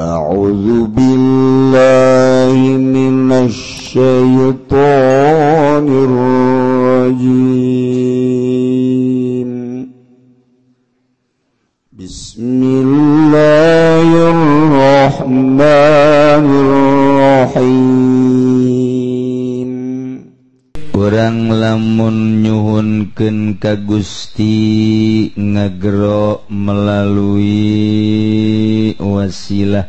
A'udzu billahi minasy syaithanir rajim. Bismillahirrahmanirrahim. Urang lamun nyuhunkeun ka Gusti ngagero melalui wasilah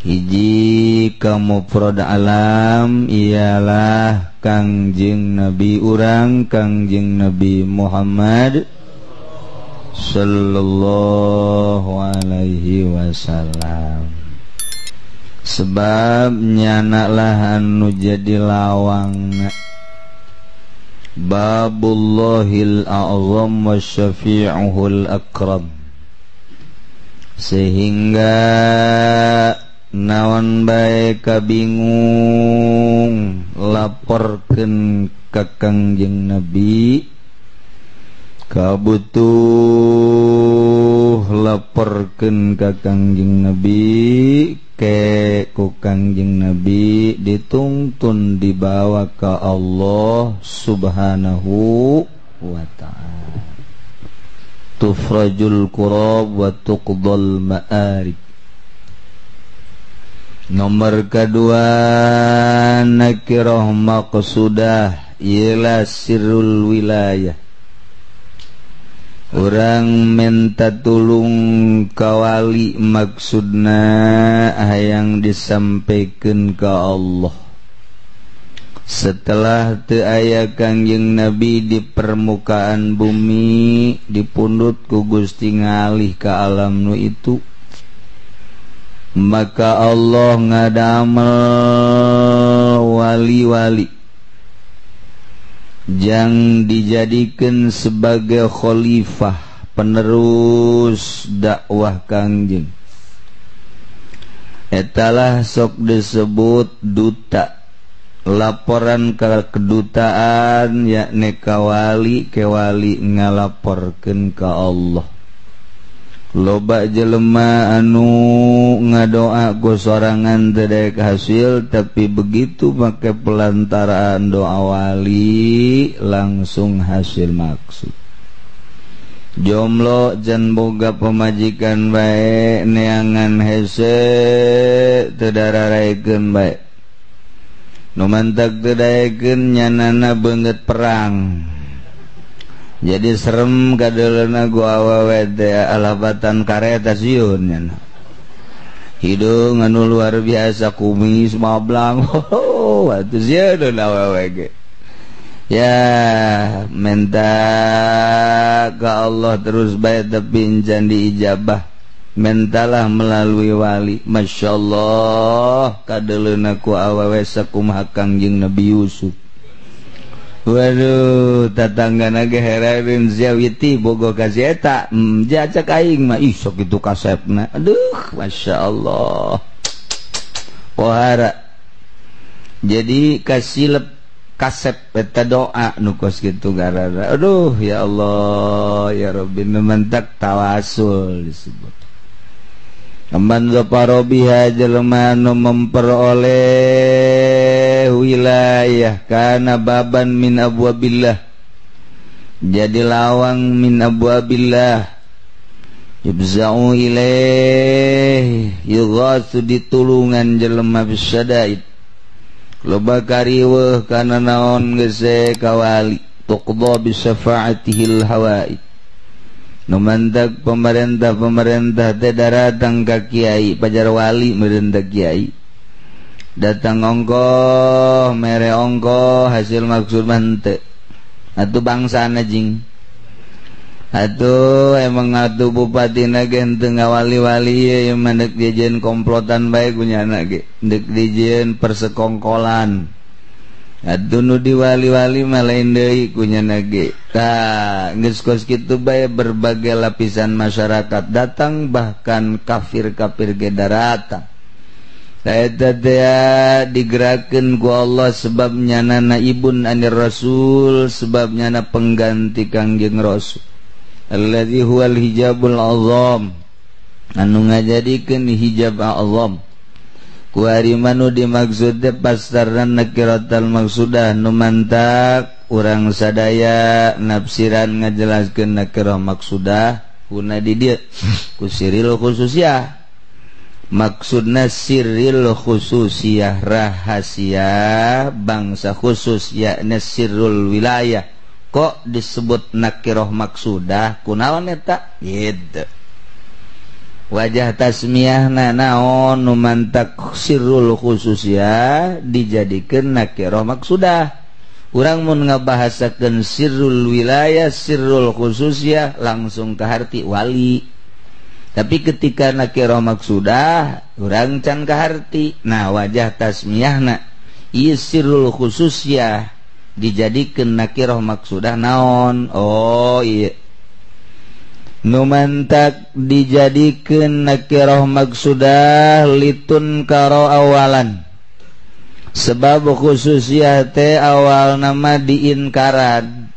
hiji ka mufrad alam ialah Kangjeng Nabi urang Kangjeng Nabi Muhammad sallallahu alaihi wasallam. Sebab nyanalah anu jadi lawang babullahil a'zam wa syafi'uhul akram, sehingga naon bae kabingung laporkeun ka Kangjeng Nabi, kabutuh laporkeun ka Kangjeng Nabi, ke ku Kangjeng Nabi dituntun dibawa ka Allah Subhanahu wa ta'ala. Tufrajul kurab wa tuqdal ma'arib. Nomor kedua nakirah maqsudah ialah sirrul wilayah. Urang minta tulung kawali maksudna hayang disampaikan ke Allah. Setelah teu aya Kangjeng Nabi di permukaan bumi dipundhut ku Gusti ngalih ka alam nu itu, maka Allah ngadamel wali-wali jang dijadikan sebagai khalifah penerus dakwah Kangjeng. Etalah sok disebut duta, laporan ke kedutaan yakni kawali kewali ngalaporkeun ka Allah. Loba jelema anu ngadoa ku sorangan teu daek hasil, tapi begitu make pelantaraan doa wali langsung hasil maksud. Jomblo jan boga pemajikan bae neangan hese teu dararaekeun bae. Nu mantak teu daekeun nyanana beungeut perang. Jadi serem kadeuleuna gua awewe teh alabatan kareta sieun nya. Hidung anu luar biasa, kumis mablang. Oh, atuh sieun awewe ge. Ya, minta ka Allah terus bae tapi encan diijabah. Mintalah melalui wali. Masyaallah kadeuleuna ku awewe sakumaha Kangjeng Nabi Yusuf. Waduh, tatanggana ge heran ziawiti bogo ka si eta. Jacak aing mah ih sok kitu kasepna. Aduh, masyaallah. Pohara. Jadi kasilep kasep eta doa nu kos kitu garara. Aduh, ya Allah, ya Rabbi, mentak tawasul disebut. Amman zafarobiha jelema nu memperoleh wilayah kana baban min abwabillah, jadi lawang min abwabillah yubza'u ilaih yughasu ditulungan jelema bisyadaid loba kariweuh kana naon geus kawali tuqda bisyafaatihil hawaid. Nu mantak pemerintah-pemerintah teh daratang ka kiai pajar wali meureun teh kiai datang ongkoh mere ongkoh hasil maksud mah henteu atuh bangsana jing atuh emang atuh bupatina ge henteu ngawali-wali ieu mah deuk dijieun komplotan bae ku nyana ge deuk dijieun persekongkolan atuh nu diwali-wali mah lain deui ku nyana ge. Tah geus kos kitu bae berbagai lapisan masyarakat datang, bahkan kafir-kafir ge daratang. Eta teh digerakkeun ku Allah sebab nyanana ibun anir rasul, sebab nyana pengganti Kangjeng Rasul. Alladzi huwal hijabul azam. Anu ngajadikeun hijab a'zam. Kuari manu dimaksud teh pastarna nakiratal maksudah nu mantak urang sadaya nafsiran ngajelaskeun nakirah maksudah kuna di dieu ku siril khususiyah. Maksudna sirril khususiyah rahasia bangsa khusus yakni sirrul wilayah. Kok disebut nakiroh maksudah kunaon eta gitu. Wajah tasmiyahna naon nu mantak sirrul khususiyah dijadikeun nakiroh maksudah. Urang mun ngabahasakeun sirrul wilayah sirrul khususiyah langsung kaharti wali. Tapi ketika nakiroh maksudah urang can kaharti. Nah wajah tasmiyahna ieu sirrul khususiyah dijadikeun nakiroh maksudah naon? Oh iya. Nu mantak dijadikeun nakiroh maksudah litun karo awalan. Sebab khususiyah teh awal nama diinkaran.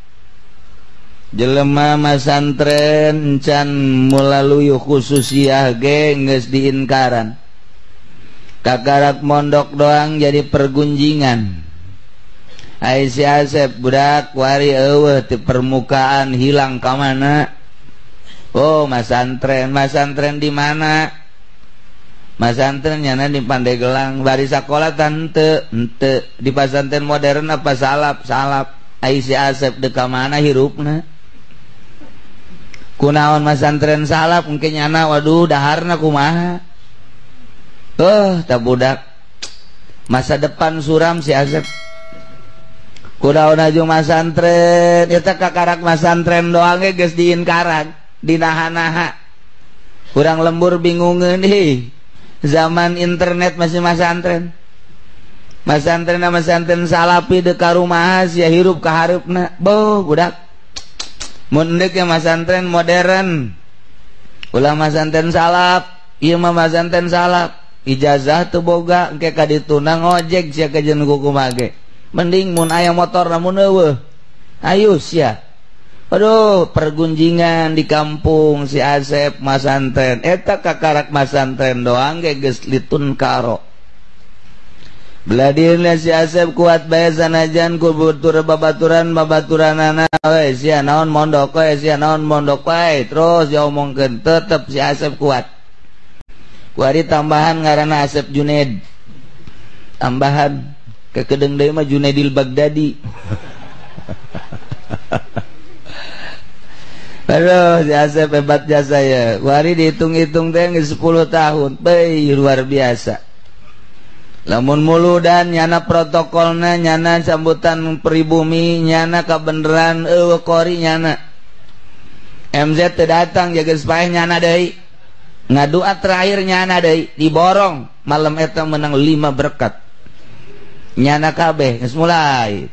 Jelema masantren can melalui khususiyah ge geus diinkaran. Kakarak mondok doang jadi pergunjingan. Ai si Asep budak wari eueuh ti permukaan hilang ka mana? Oh masantren, masantren di mana? Masantren nyana di Pandeglang, bari sakola tante, henteu di pasantren modern apa salap, salap. Ai si Asep deuk ka mana hirupna? Kunaon masantren salap mungkin nyana waduh daharna kumaha? Tah budak masa depan suram si Asep. Kunaon aju masantren eta kakarak masantren doang ge geus diinkaran, dinaha-naha. Kurang lembur bingungeun hih. Zaman internet masih masantren. Masantren masantren salapi deuk ka rumah sia hirup ka hareupna. Beuh budak. Mun deuk masantren modern. Ulah masantren salap, ieu mah masantren salap. Ijazah teu boga engke ka dituna ngojek sia ka jeung kumaha ge. Mending mun aya motor namun eueuh. Ayo sia. Aduh, pergunjingan di kampung si Asep masantren. Eta kakarak masantren doang ge geus litun karo. Beladina si Asep kuat bae sanajan ku batur babaturan babaturanana we sia naon mondok we sia naon mondok we terus diomongkeun tetep si Asep kuat. Kuari tambahan ngaranna Asep Junaid. Tambahan kekedeng deui mah Junaidil Baghdadi. Aduh, si Asep hebat jasa ya. Kuari dihitung-hitung teh geus 10 tahun. Beuh, luar biasa. Lamun muludan nyana protokolna, nyana sambutan pribumi, nyana kabeneran eueuh kori nyana. MZ teu datang jaga paeh nyana deui. Ngadua terakhir nyana deui, diborong malam eta menang 5 berkat. Nyana kabeh geus mulai.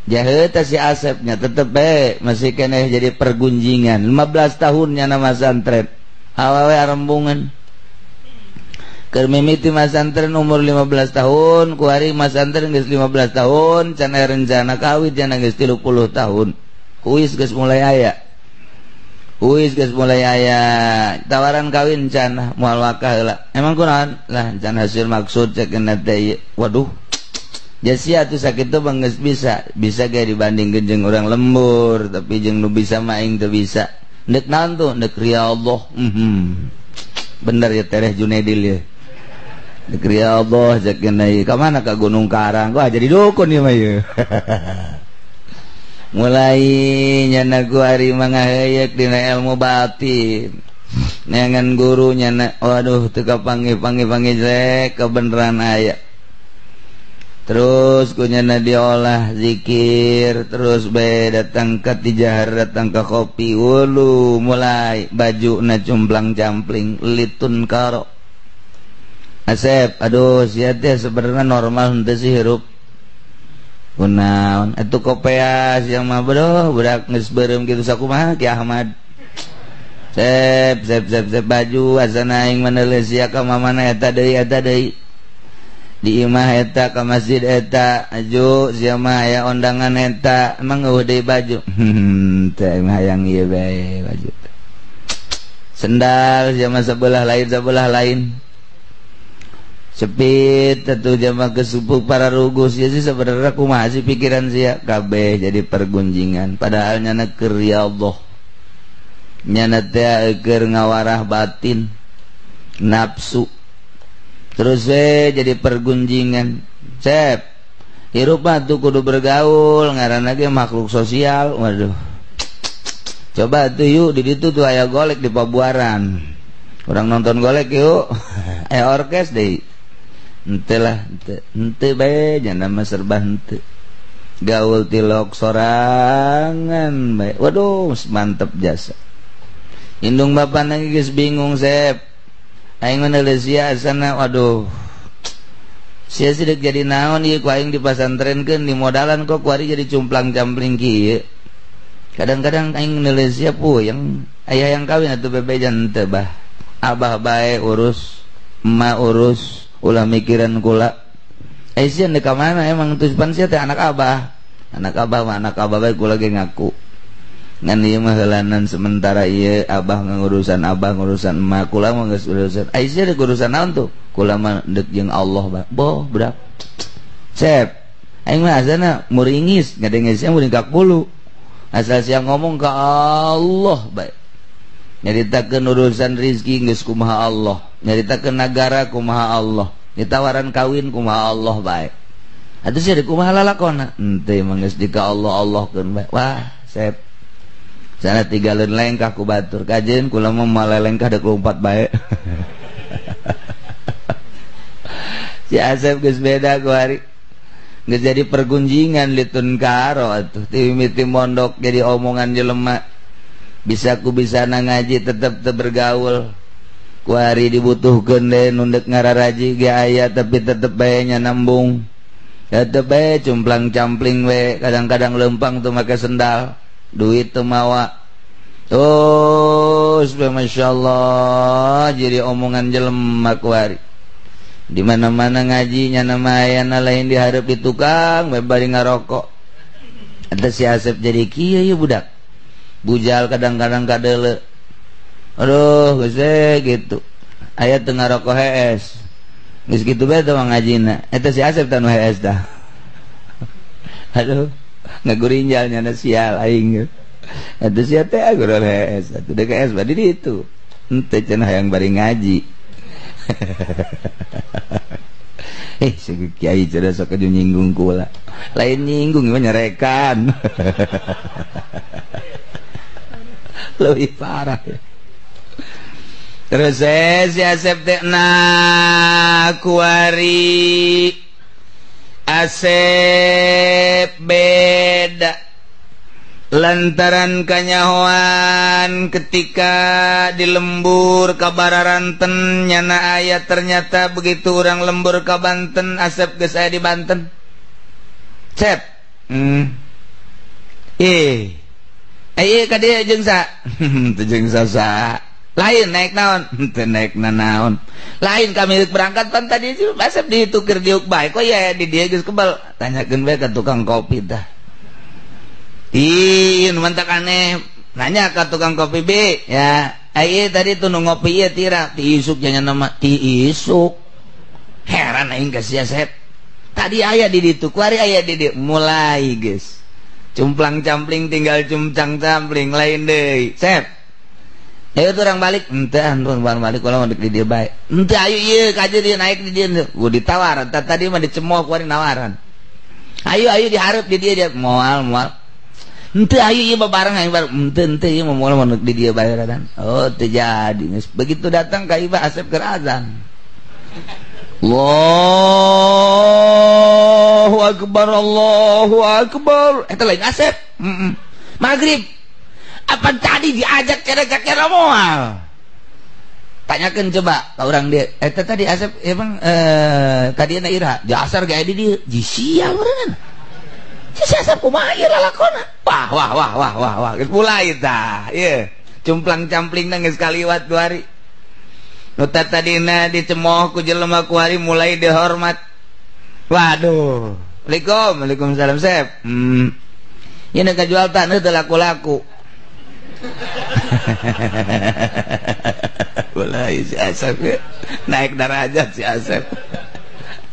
Jaheut si Asepnya tetep bae masih keneh jadi pergunjingan. 15 tahun nyana masantren. Awewe arembungan. Keur mimiti masantren umur 15 tahun, kuari masantren geus 15 tahun, can aya rencana kawin cenah geus 30 tahun. Huis geus mulai aya. Huis geus mulai aya tawaran kawin can moal wakah heula. Emang kunaon? Lah can hasil maksud cek teh. Waduh. Jasia atuh sakitu mah geus bisa, bisa ge dibandingkeun jeung urang lembur, tapi jeung nu bisa mah aing teu bisa. Ndek naon tuh? Ndek riyadhah. Bener ya tereh Junaidil ya. Negeri Allah cek ka mana ka Gunung Karang wah jadi dukun ieu mah ieu. Mulai nyana ku ari mangaheuyeuk dina ilmu batin. Neangan guru nyana waduh teu kapanggih-panggih-panggih jelek kebenaran aya. Terus ku nyana diolah zikir terus bae datang ka tijahar datang ka kopi wulu mulai bajuna cumplang-campling litun karo. Asep, aduh sia teh sebenarnya normal henteu sih hirup. Kunaon atuh kopeas yang mah bodoh budak geus beureum kitu sakumaha Ki Ahmad. Sep sep sep sep baju asana aing maneuleuh sia ka mamana eta deui eta deui. Di imah eta ka masjid eta aju sia mah aya ondangan eta emang eueuh deui baju. Teh aing hayang ieu bae baju. Sendal jama sebelah lain cepit tentu jama kesupuk para rugus ya sih sebenarnya kumaha sih pikiran sia kabeh jadi pergunjingan padahal nyana keur ya Allah nyana teh keur ngawarah batin nafsu terus we jadi pergunjingan cep hirup mah tuh kudu bergaul ngaranna ge makhluk sosial waduh coba tuh yuk di ditu tuh aya golek di Pabuaran urang nonton golek yuk aya orkes deui henteu lah henteu bae nya mah serba henteu gaul tilok sorangan bae waduh mantep jasa indung bapana geus bingung sep aing mah sia sana waduh sia sideuk jadi naon ieu ku aing dipasantrenkeun di modalan kok kuari jadi cumplang-campling kieu kadang-kadang aing neuleus sia puyeng aya yang kawin atuh bebejan teu bah abah bae urus emak urus ulah mikiran kula sia deuk ka mana emang tuh pan sia teh anak abah mah anak abah bae kula ge ngaku ngan ieu mah heulanan sementara ieu abah ngurusan emak kula mah geus urusan sia deuk urusan naon tuh kula mah deuk jeung Allah bah boh budak sep aing mah asana muringis ngadenge sia muring ka kulu asal sia ngomong ka Allah bae nyaritakeun urusan rizki geus kumaha Allah nyaritakeun nagara kumaha Allah ditawaran kawin kumaha Allah bae atuh sia kumaha lalakona henteu mah geus di ka Allah Allahkeun bae wah sep sana tinggalin lengkah ku batur kajeun kula mah malelengkah deuk lompat bae si Asep geus beda ku hari geus jadi pergunjingan litun karo atuh ti mimiti mondok jadi omongan jelema bisa ku bisa ngaji tetep teu bergaul ku hari dibutuhkeun deui nu deuk ngararaji ge aya tapi tetep bae nya nambung tetep bae cumplang-campling we kadang-kadang lempang teu make sendal duit teu mawa terus masyaallah jadi omongan jelema ku hari di mana-mana ngaji nya nama ayana lain dihareup di tukang bae bari ngarokok eta si Asep jadi kieu ieu budak bujal kadang-kadang kadeule aduh geus gitu aya teu ngarokok hees geus kitu bae teh ngajina eta si Asep teh nu hees tah aduh ngagurinjal nyana sial aing eta sia teh agurul hees atuh deuk hees badi ditu henteu cenah hayang bari ngaji si kiai cenah sok aju nyinggung kula lain nyinggung mah nyerekan lebih parah ya. Terus si Asep teh na kuari Asep beda lantaran kanyahoan ketika di lembur kabararanten nyana aya ternyata begitu orang lembur ka Banten Asep geus aya di Banten cep eh ka dieu jeung sa teu jeung sa lain naik naon teu naik nanaon lain kami berangkat pan tadi Asep ditukir diuk bae kok ya di dieu geus kebal tanyakeun bae ka tukang kopi tah ih nu mantak aneh nanya ka tukang kopi B ya ai tadi tuh nu ngopi ieu tira ti isuk nya nama ti isuk heran aing ka sia Sep tadi aya di ditu kuari aya di dieu mulai geus cumplang-campling tinggal cumplang-campling lain deui Sep ayo tuh orang balik henteu antuan balik kula mah di dieu bae henteu ayo ieu kaje dia naik di dieu gua ditawar tadi mah dicemooh kuari nawaran ayo ayo dihareup di dieu dia moal moal henteu ayo ieu babareng aing bareng henteu henteu ieu moal mah di dieu bae radan oh teu jadi begitu datang ka Ibah Asep keur azan Allahu akbar Allahu akbar eta lain Asep maghrib apa tadi diajak kira-kira moal tanyakan coba ke orang dia eta tadi Asep emang tadi na ira jasar gak di dia jisia meureun si Asep kumaha ieu lalakona wah wah wah wah wah wah geus mulai tah ieu cumplang-campling geus kaliwat dua hari nu tadina dicemooh ku jelema ku hari mulai dihormat waduh Waalaikumsalam waalaikumsalam Sep ieu nu kajual taneuh teu laku-laku. Mulai si Asep ya. Naik derajat si Asep.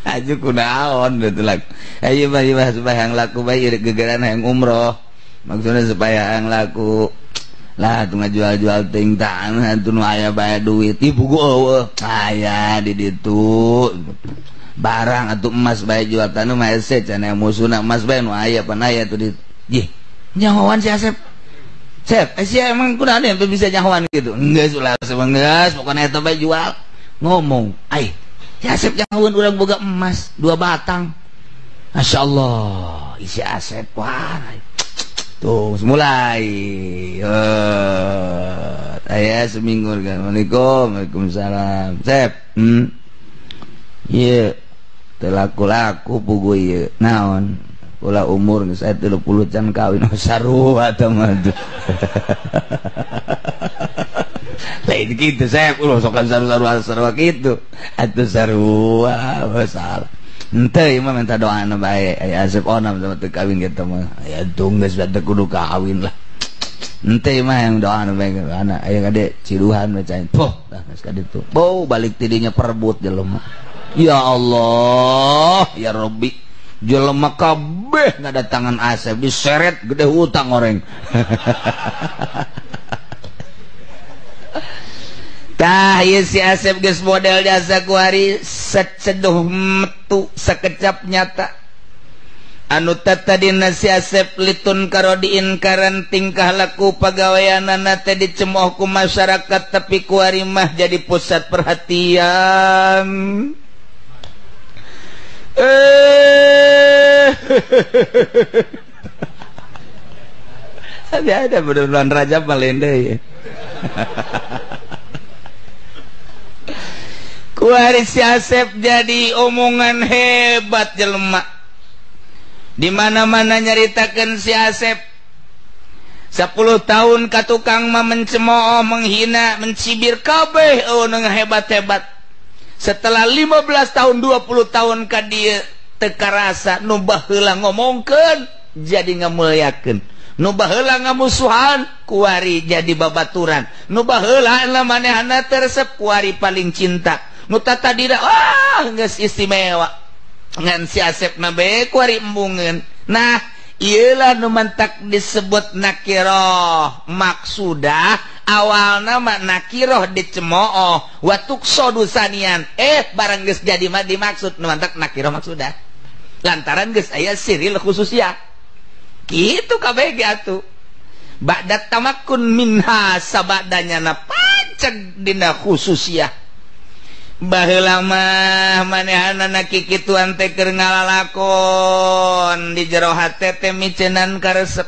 Aju kunaon betul laku. Ayo mah supaya yang laku bae gegeran yang umroh. Maksudnya supaya yang laku. Lah tuh ngajual-jual ting tanah tuh nu aya bae duit. Ibu gua eueuh. Aya di ditu. Barang atau emas bae jual tanah mah hese cenah musuhna emas bae nu aya pan aya tuh di. Yih, nyahoan si Asep. Sep, sia emang kunaon yang bisa nyahoan gitu. Geus ulah geus pokona eta bae jual. Ngomong, ai, si Asep nyahoan urang boga emas 2 batang. Masyaallah, si Asep wah. Tuh, mulai. Aya seminggu kan. Assalamualaikum, waalaikumsalam. Sep, Ieu teu laku-laku pugu ieu. Naon? Ulah umur geus aya 30 can kawin sarua teh mah. Lain kitu Sep, ulah sok sarua sarua kitu. Atuh sarua salah. Henteu ieu mah minta doana bae. Aya Asep onam sama teu kawin kitu mah. Aya tung geus teu kudu kawin lah. Henteu ieu mah yang doana bae anak aya kade ciduhan we cai. Poh, dah geus ka ditu. Bau balik ti dinya perebut jelema. Ya Allah, ya Rabbi. Jelema kabeh ngadatangan Asep diseret gede hutang orang. Tah ieu si Asep geus model jasa kuari seceduh metu sekecap nyata. Anu tatadina si Asep litun karo diinkaran tingkah laku pagaweanana teh dicemooh ku masyarakat tapi kuari mah jadi pusat perhatian. Tapi ada bulan Rajab malende ya. Kuari si Asep jadi omongan hebat jelema. Di mana-mana nyaritakeun si Asep. 10 tahun ka tukang mah mencemooh, menghina, mencibir kabeh eueuh hebat-hebat. Setelah 15 tahun 20 tahun ka dieu teu karasa nu baheula ngomongkeun jadi ngamuliakeun, nu baheula ngamusuhan kuari jadi babaturan, nu baheula manehna teu resep kuari paling cinta, nu tatadina wah geus istimewa ngan si Asep mah bae kuari embungeun. Nah ieulah nu mantak disebut nakiroh maksudah awalna mah nakiroh dicemooh wa tuqsadu sanian barang geus jadi mah dimaksud nu mantak nakiroh maksudah lantaran geus aya siril khususnya kitu kabeh ge atuh ba'da tamakkun minha sabadanya na panceg dina khususiyah. Baheula mah manehanana kikituan teh keur ngalalakon di jero hate teh micenan karesep.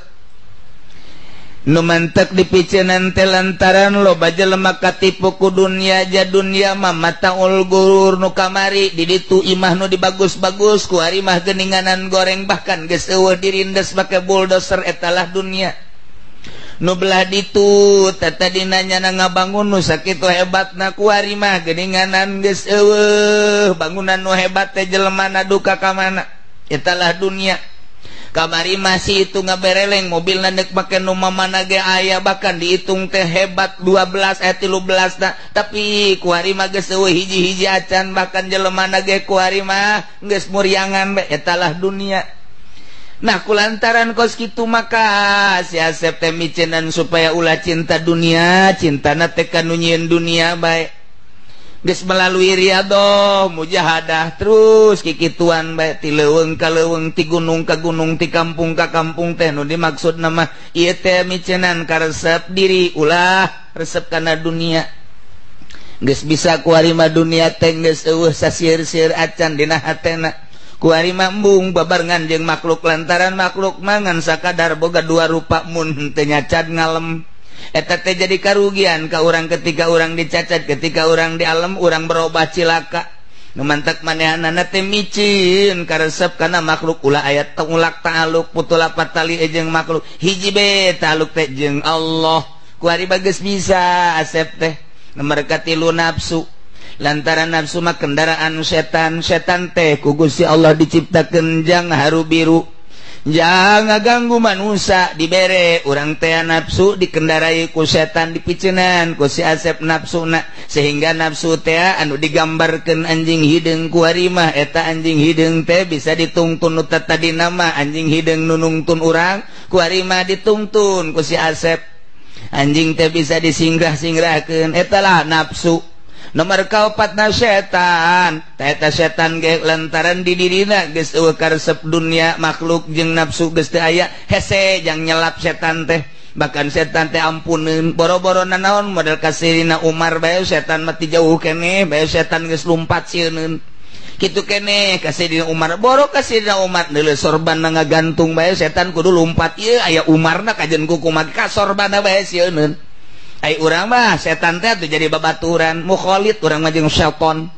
Nu mantek dipiceunan teh lantaran loba jelema katipu ku dunya ja dunya mah mataul gurur nu kamari di ditu imah nu dibagus-bagus ku ari mah geuninganan goreng bahkan geus eueuh dirindes make bulldozer etalah dunya. Nu belah ditu tatadina nyana ngabangun nu sakitu hebatna kuari mah geuninganan geus eueuh bangunan nu hebat teh jelemana duka ka mana etalah dunia. Kamari masih itu ngabereleng mobilna deuk make nu mamana ge aya bahkan dihitung teh hebat 12 13 na tapi kuari mah geus eueuh hiji-hiji acan bahkan jelemana ge kuari mah geus muriangan bae etalah dunia. Nah kulantaran kos kitu maka si Asep teh micenan supaya ulah cinta dunia, cintana teh ka nu nyieun dunia bae. Geus melalui riadoh, mujahadah terus kikituan bae ti leuweung ka leuweung, ti gunung ka gunung, ti kampung ka kampung teh nu dimaksud mah ieu teh micenan karesep diri ulah resep kana dunia. Geus bisa kuari mah dunia teh geus eueuh sasieur-sieur acan dina hatena. Kuari mah embung babarengan jeung makhluk lantaran makhluk mangan sakadar boga dua rupa mun teu nyacat ngalem. Eta teh jadi karugian ka urang ketika urang dicacat, ketika urang dialem urang berubah cilaka. Nu mantak manehanana teh micin karesep kana makhluk ulah aya tengulak ta'aluk putulapat tali jeung makhluk hiji be ta'aluk teh jeung Allah. Kuari bageus bisa Asep teh mereka tilu nafsu. Lantaran nafsu mah kendaraan setan, setan teh ku Gusti Allah diciptakeun jang haru biru. Jangan ganggu manusia dibere urang teh nafsu dikendarai ku setan dipicenan ku si Asep nafsuna sehingga nafsu teh anu digambarkeun anjing hideung ku harimah eta anjing hideung teh bisa ditungtun nu tadi nama anjing hideung nu nungtun urang ku harimah ditungtun ku si Asep anjing teh bisa disingrah-singrahkeun eta lah nafsu. Nomor kaopatna setan eta setan ge lantaran di dirina geus eueuh karesep dunia makhluk jeung nafsu geus teu aya hese jang nyelap setan teh bahkan setan teh ampuneun boro-boro nanaon model kasirina Umar bae setan mah ti jauh keneh bae setan geus lumpat sieuneun kitu keneh kasirina Umar boro kasirina Umar neuleuh sorban ngagantung bae setan kudu lumpat ieu aya Umarna kajen ku kumaha ka sorbanna bae sieuneun. Ai urang mah setan teh atuh jadi babaturan mukhalid urang mah jeung setan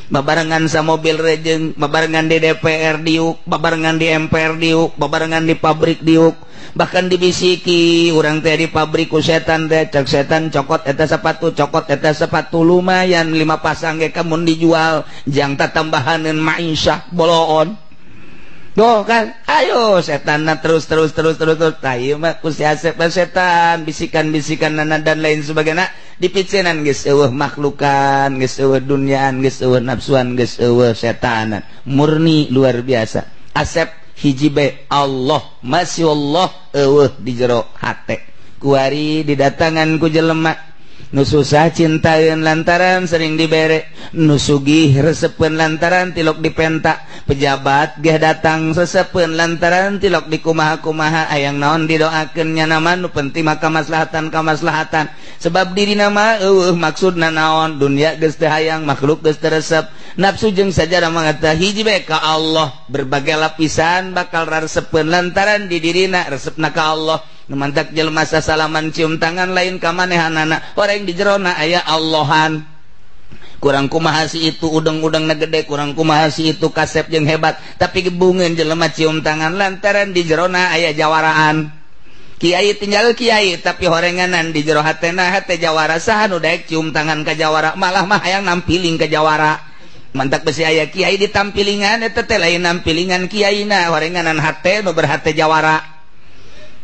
babarengan sa mobil rejeng babarengan di DPR diuk babarengan di MPR diuk babarengan di pabrik diuk bahkan dibisiki urang teh di pabrik ku setan teh cek setan cokot eta sepatu cokot eta sepatu lumayan 5 pasang ge kamun dijual jang tatambahaneun maisyah boloon. Doh kan, ayo setan terus terus terus terus terus. Tah ieu mah ku si Asep setan bisikan-bisikan nana dan lain sebagainya dipicenan geus eueuh makhlukan, geus eueuh duniaan, geus eueuh nafsuan, geus eueuh setanan. Murni luar biasa. Asep hiji bae Allah, masya Allah eueuh di jero hate. Kuari didatangan ku jelema nu susah cintaeun lantaran sering dibere, nu sugih resepeun lantaran tilok dipenta, pejabat geh datang resepeun lantaran tilok dikumaha-kumaha ayang naon didoakeun nya nama nu penting mah kamaslahatan kamaslahatan sebab dirina mah eueuh maksudna naon dunia geus teu hayang makhluk geus teu resep nafsu jeung sajarah mah eta hiji bae ka Allah berbagai lapisan bakal raresepeun lantaran di dirina resepna ka Allah. Mantak jelema sasalaman cium tangan lain ka manehanana orang di jerona aya Allahan kurang kumaha si itu udeng-udeng na gede kurang kumaha si itu kasep jeung hebat tapi gebungeun jelema cium tangan lantaran di jerona aya jawaraan kiai tinggal kiai tapi horenganan di jero hatena hate jawara saha nu daek cium tangan ka jawara malah mah hayang nampiling ka jawara mantak besi aya kiai ditampilingan eta teh lain nampilingan kiaina horenganan hate nu berhate jawara.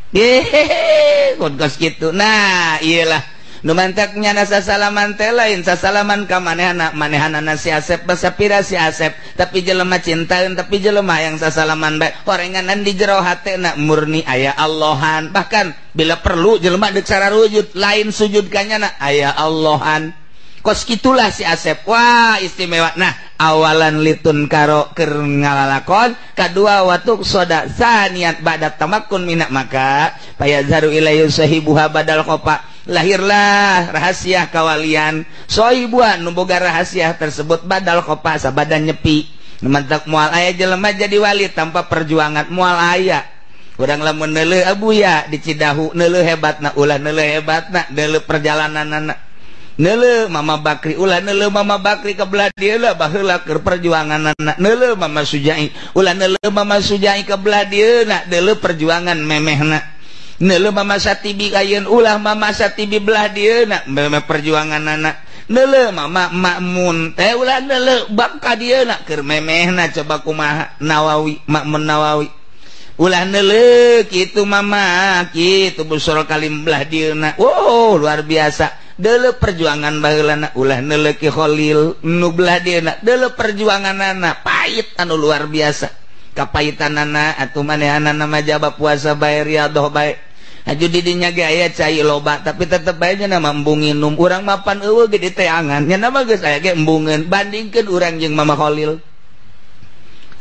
Hehehe, kos gitu. Nah, iyalah. Nu mantak nyana sasalaman teh lain sasalaman ka manehana, manehanana si Asep basapira si Asep, tapi jelema cintaeun tapi jelema yang sasalaman bae. Horenganan di jero hatena murni aya Allahan. Bahkan bila perlu jelema deuk sararujud lain sujud ka nyana aya Allahan. Kos kitulah si Asep. Wah, istimewa. Nah, awalan litun karo keur ngalalakon, kadua watuk soda saniat ba'da tamakkun minak maka payazharu ilaihi sahibuha badal khofa. Lahirlah rahasia kawalian. Sohibuha nu boga rahasia tersebut badal khofa sabada nyepi. Nu mantak moal aya jelema jadi wali tanpa perjuangan moal aya. Urang lamun neuleuh abuya di Cidahu neuleuh hebatna ulah neuleuh hebatna neuleuh perjalananana. Neuleuh Mama Bakri ulah neuleuh Mama Bakri ka belah dieu lah baheula keur perjuanganana neuleuh Mama Sujai ulah neuleuh Mama Sujai ka belah dieu na neuleuh perjuangan memehna neuleuh Mama Satibi ayeun ulah Mama Satibi belah dieu na memeh perjuanganana neuleuh Mama Makmun teh ulah neuleuh bab ka dieu na keur memehna coba kumaha Nawawi Makmun Nawawi ulah neuleuh kitu Mama kitu busur kalim belah dieu na wow luar biasa. Deuleuh perjuangan baheulana ulah neuleuh Ki Kholil nu belah dieuna deuleuh perjuanganana pahit anu luar biasa kapahitanana atuh manehanana mah jaba puasa bae riadoh bae aju di dinya ge aya cai loba tapi tetep bae nya mah embung nginum urang mapan eueuh ge diteangan nya mah geus aya ge embungeun bandingkeun urang jeung Mama Kholil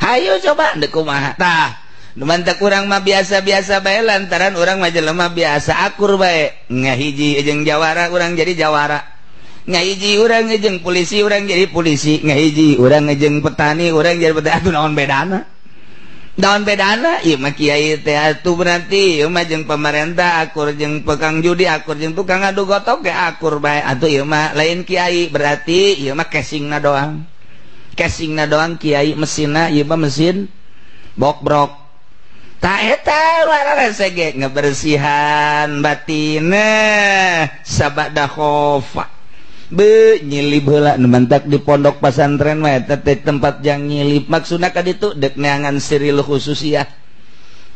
hayu coba deuk kumaha tah Mantak urang mah biasa-biasa bae lantaran urang mah jelema biasa akur bae ngahiji jeung jawara urang jadi jawara ngahiji urang jeung polisi urang jadi polisi ngahiji urang jeung petani urang jadi petani atuh naon bedana naon bedana ieu mah kiai teh atuh berarti ieu mah jeung pamarentah akur jeung tukang judi akur jeung tukang adu gotok ge akur bae atuh ieu mah lain kiai berarti ieu mah casingna doang kiai mesinna ieu mah mesin bokbrok. Ta eta luar ge ngebersihan batin sabada khofa be nyilib heula nu mantak di pondok pasantren mah eta teh tempat jang nyilib maksudna ka ditu deuk neangan siril khususiyah.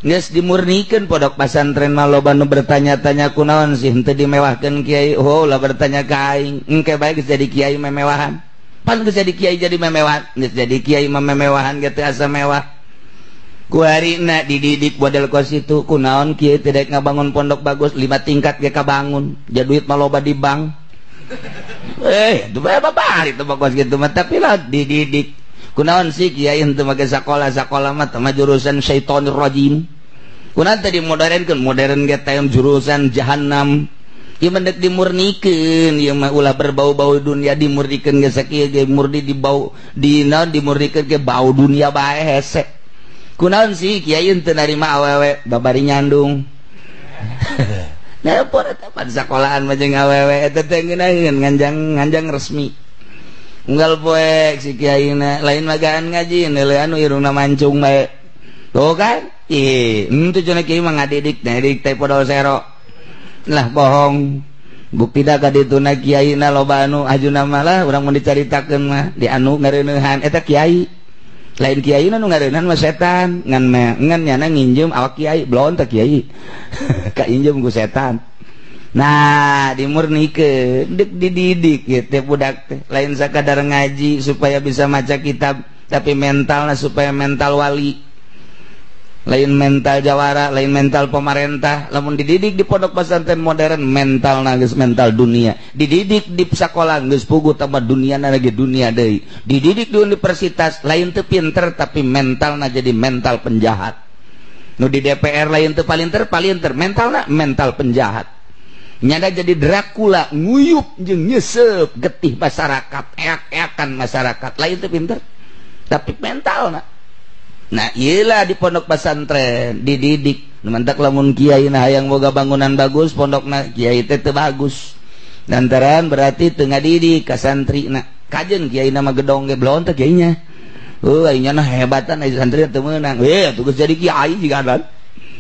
Geus dimurnikeun pondok pesantren mah loba nu bertanya-tanya kunaon sih henteu dimewahkeun kiai. Oh lah bertanya ka aing, engke bae geus jadi kiai memewahan. Pan geus jadi kiai jadi memewahan, geus jadi kiai mah memewahan ge teu asa mewah. Ku harina dididik model kos itu kunaon kiai teu daek ngabangun pondok bagus 5 tingkat ge kabangun, ja duit mah loba di bank. Itu bae babari teh kos kitu mah tapi lah dididik. Kunaon sih kiai henteu make sakola, sakola mah teh jurusan syaitonir rajim. Kunaon teh dimodernkeun, modern ge teh jurusan jahannam. Ieu mah deuk dimurnikeun, ieu mah ulah berbau-bau dunia dimurnikeun ge sakieu ge murni dibau di naon dimurnikeun ge bau dunia bae hese. Kunaon sih kiai henteu narima awewe babari nyandung. Nah, por eta pan sakolaan mah jeung awewe eta teh ngeunaheun nganjang resmi. Unggal poek si kiai na lain magaan ngaji neuleuh anu irungna mancung bae. Tuh kan? Ih, henteu cenah kiai mah ngadidik, ngadidik teh podol sero. Lah bohong. Bukti da ka dituna kiai na loba anu ajuna mah lah urang mun dicaritakeun mah di anu ngareuneuhan eta kiai. Lain kiai na nu ngareuneuhan mah setan, ngan ngan nyana nginjem awak kiai, belon teh kiai. Ka injem ku setan. Nah, dimurnikeun, deuk dididik ieu teh budak teh. Lain sakadar ngaji supaya bisa maca kitab, tapi mentalna supaya mental wali. Lain mental jawara, lain mental pemerintah. Lamun dididik di pondok pesantren modern, mentalna geus mental dunia. Dididik di sekolah geus puguh tambah duniana lagi dunia deui. Dididik di universitas lain teu pinter tapi mentalna jadi mental penjahat. Nu di DPR lain teu palinter, palinter mentalna mental penjahat. Nyada jadi Dracula nguyup jeung nyesep getih masyarakat, eak-eakan masyarakat. Lain teu pinter tapi mentalna. Nah, iyalah di pondok pesantren dididik. Mantak lamun kiai na hayang boga bangunan bagus, pondokna kiai teh teu bagus. Lantaran berarti teu ngadidik ka santrina. Kajeun kiai na mah gedong ge belon teh kiainya. Heuh, aing nya hebatan ai santri teu meunang. Heuh, tugas jadi kiai jiga kan.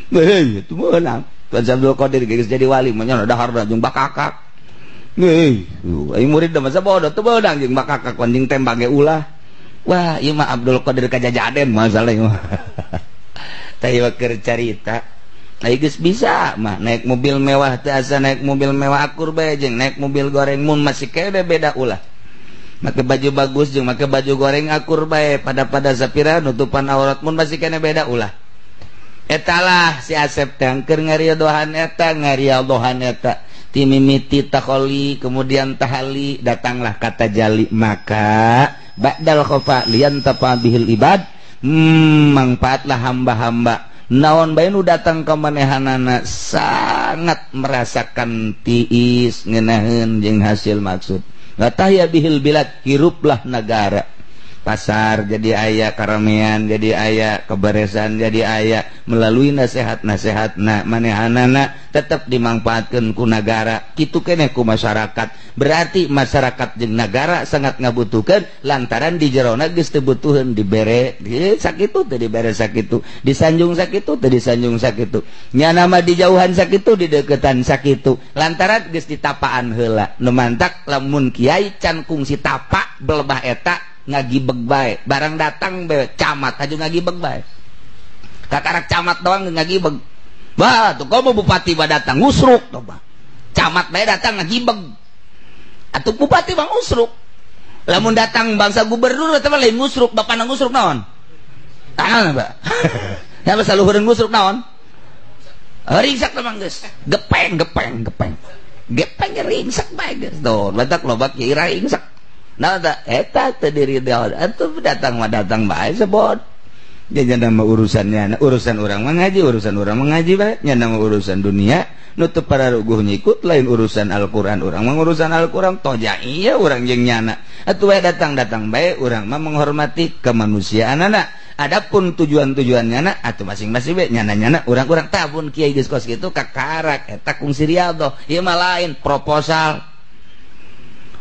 Heuh, teu meunang. Tuan Abdul Qadir geus jadi wali mah nya dahar jeung bakakak. Heuh, aing murid mah sabodo teu meunang jeung bakakak anjing tembak ge ulah. Wah, ieu mah Abdul Qadir kajajaden masalah ieu mah. Tah ieu keur carita. Ai geus bisa mah naik mobil mewah teh asa naik mobil mewah akur bae jeung naik mobil goreng mun masih kene beda ulah. Make baju bagus jeung make baju goreng akur bae pada-pada sapira nutupan aurat mun masih kene beda ulah. Etalah si Asep teh keur ngaridohan eta ngaridohan eta timimiti takholi kemudian tahali datanglah kata jali maka ba'dal khafa liyantafa bihil ibad mangfaatlah hamba-hamba naon bae nu datang ka manehanana sangat merasakan tiis ngeunaheun jeung hasil maksud latahya bihil bilad hiruplah negara. Pasar jadi aya, karamean jadi aya, keberesan jadi aya melalui nasihat-nasihatna manehanana tetep dimangfaatkeun ku nagara kitu keneh ku masyarakat. Berarti masyarakat jeung nagara sangat ngabutuhkeun lantaran di jerona geus teu butuheun dibere sakitu teu dibere sakitu, disanjung sakitu teu disanjung sakitu, nyana mah dijauhan sakitu dideukeutan sakitu lantaran geus ditapaan heula. Nu mantak lamun kiai can kungsi tapak belebah eta ngagibeg bae, barang datang bae camat aja ngagibeg bae. Kakarak camat doang ngagibeg. Wah, tuh komo bupati ba datang ngusruk tuh bah. Camat bae datang ngagibeg. Atuh bupati bang ngusruk. Lamun datang bangsa gubernur eta mah lain ngusruk, bapana ngusruk naon? Tangan ba. Ya basa luhureun ngusruk naon? Ringsak teh mah geus. Gepeng gepeng gepeng. Gepeng ringsak bae geus. Tuh, batak loba kiai ringsak. Nah, eta teu diridho. Atuh datang mah datang bae sebot. Nya nama urusannya, urusan urang mah ngaji, urusan urang mah ngaji bae. Nya nama urusan dunia, nutup para ruguh nyikut lain urusan Al-Qur'an. Urang mah urusan Al-Qur'an toja iya urang jeung nyana. Atuh bae datang-datang bae urang mah menghormati kemanusiaanana. Adapun tujuan-tujuan nyana atuh masing-masing bae nyana-nyana urang-urang tabun kiai geus kos kitu kakarak eta kungsi riyadhah. Ieu mah lain proposal.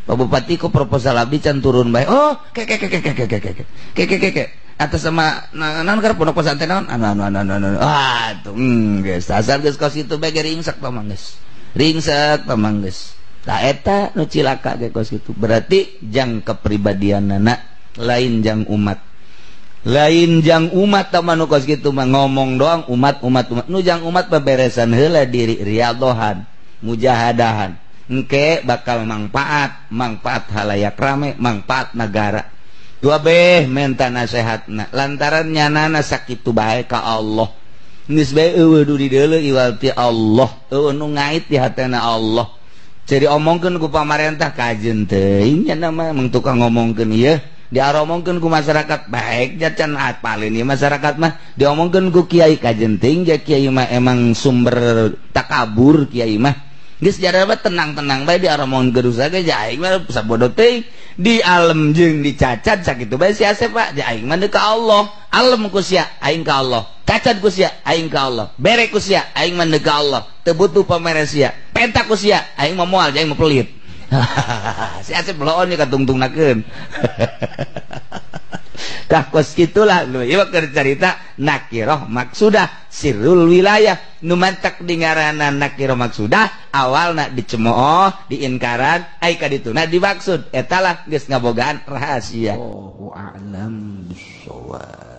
Pak Bupati ku proposal abdi can turun bae. Oh, ke ke ke ke ke ke ke ke ke ke ke ke atas sama naon keur pondok pesantren naon anu anu anu anu. Ah, tuh geus asal geus kos kitu bae ge ringsek pamang geus. Ringsek pamang geus. Tah eta nu cilaka ge kos kitu. Berarti jang kepribadianana lain jang umat. Lain jang umat teman kos kitu mah ngomong doang umat umat umat nu jang umat beberesan heula diri riyadhohan mujahadahan engke bakal manfaat manfaat halayak rame manfaat negara dua beh menta nasehatna lantaran nyanana sakitu bae ka Allah geus bae eueuh du dideuleu iwal ti Allah eueuh nu ngait di hatena Allah jadi omongkeun ku pamarentah kajeun teuing nya mah mung tukang ngomongkeun ieu diaromongkeun ku masyarakat baik jacan apalin ieu masyarakat mah diomongkeun ku kiai kajeun teuing ja kiai mah emang sumber takabur kiai mah geus jaraba tenang-tenang bae diaromongkeun rusak ge ja aing mah sabodo teuing di alem jeung dicacat sakitu bae si Asep Pak ja aing mah ka Allah alem ku sia aing ka Allah cacat ku sia aing ka Allah bere ku sia aing mah ka Allah teu butuh pamere sia penta ku sia aing mah moal aing mah pelit. Si Asep bloon nya katungtungnakeun. Tah kos kitulah nu ieu keur carita nakiroh maksudah sirrul wilayah nu mantak di ngaranna nakiroh maksudah awalna dicemooh diinkaran ai ka dituna dimaksud eta lah geus ngabogaan rahasia. Allahu a'lam bissawab.